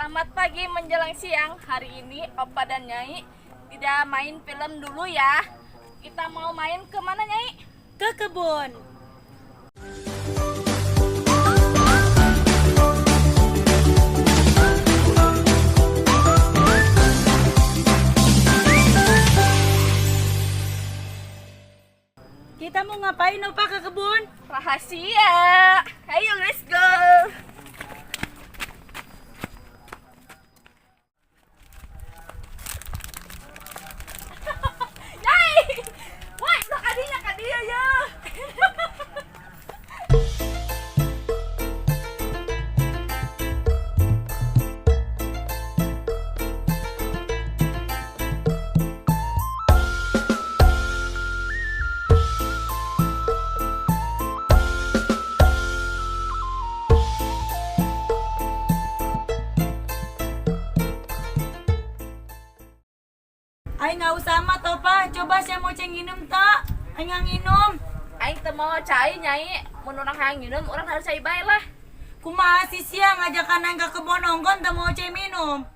Selamat pagi menjelang siang. Hari ini Opa dan Nyai tidak main film dulu ya. Kita mau main ke mana, Nyai? Ke kebun. Kita mau ngapain, Opa, ke kebun? Rahasia. Ayo, let's go. Nyai. Wah, udah kadinya kadia ya. Aing nggak usah amat, Opa. Coba saya mau ceng minum tak? Aing nggak nginum. Aing teu mau cai, Nyai. Mun urang hayang minum, urang harus cai bae lah. Kumaha sih sia ngajakan aing ke kebun nonggon teu mau cai minum.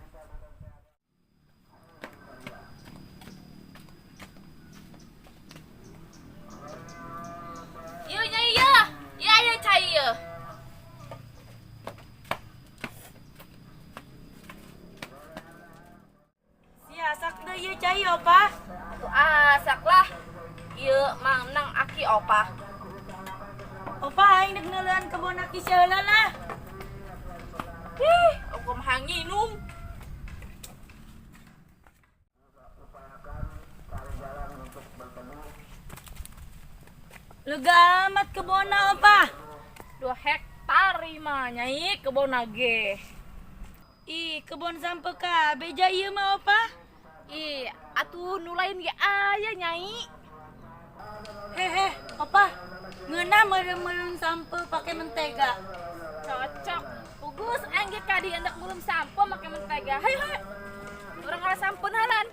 Yuk, Nyai, ya. Ya, ayo cai ya. Sia asak deui ieu cai, Opa. Tuh asak lah. Ieu mang nang aki Opa. Opa, aing dek neuleuan kebun aki sia heula lah. Ih, aku mah hayang nginum. Lega amat kebonna, Opa. 2 hektar mah, Nyai, kebon ge. Ih, kebun sampe kabeh ja ieu mah, Opa. Ih, atuh nu lain ge aya, Nyai. Hehe, Opa. Ngeunah meureum-meureum sampe pake mentega. Cocok. Pugus aing ge kadi hendak meureum sampo make mentega. Hayu hayu. Urang ngala sampun halan.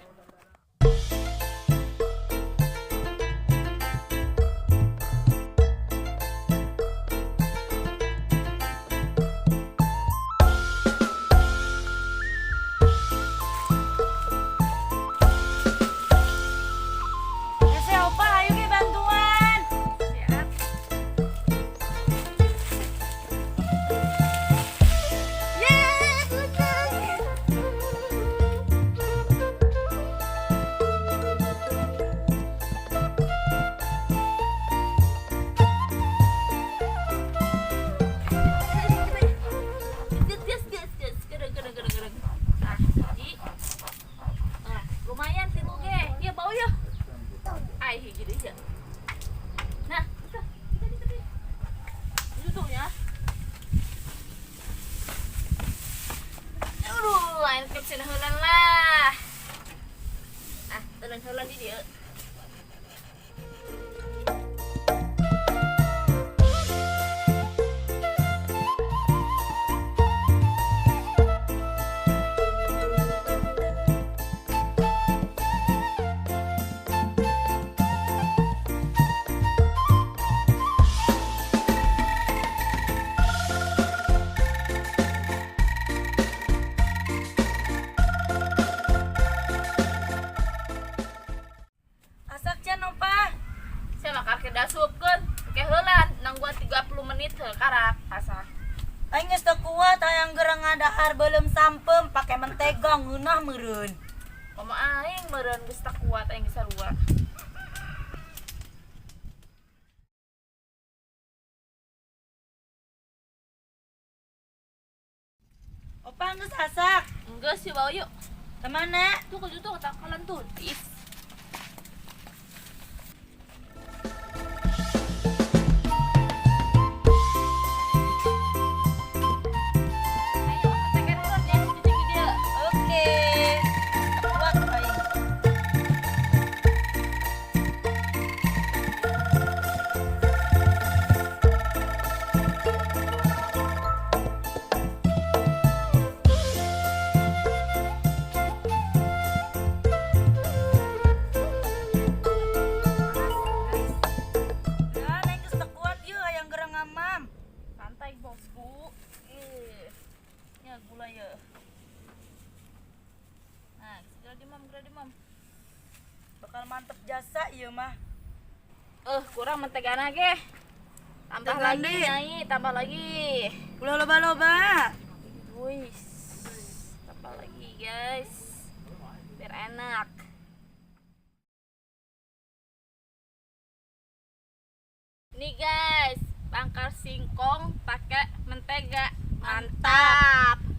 Hese, Opa, ayo ge bantuan. Siap. Yeay, kucing. Ges, ges, ges, ges. Gereng, gereng, gereng, gereng. Nah, hiji. Nah, lumayan tilu ge. Ieu bau yeuh. Ai, hiji deui ya. Nah, itu, itu, itu, itu. Itu tuh ya. Aduh, aing kecil heulan lah. Ah, teuleun heulan di dieu. Asak can, Opa. Saya mah kakek dasupkeun, ke heulan nangguan 30 menit heuh karak asak. Aing geus teu kuat hayang gerang ngadahar beuleum sampem pake mentega ngeunah meureun. Komo aing meureun geus teu kuat aing geus sarua. Opa geus asak. Geus yeuh bawa yuk. Ka mana? Tuh ke tuh tangkalan tuh. Is. Ayo, tekan heula ya, cicing di dieu. Oke. Teu kuat aing. Bakal mantep jasa ieu mah. Kurang mentegana ge. Tambah Tegan lagi, deui. Nyai, tambah lagi. Ulah loba-loba. Wih, tambah lagi, guys. Biar enak. Nih guys, pangkar singkong pakai mentega. Mantap.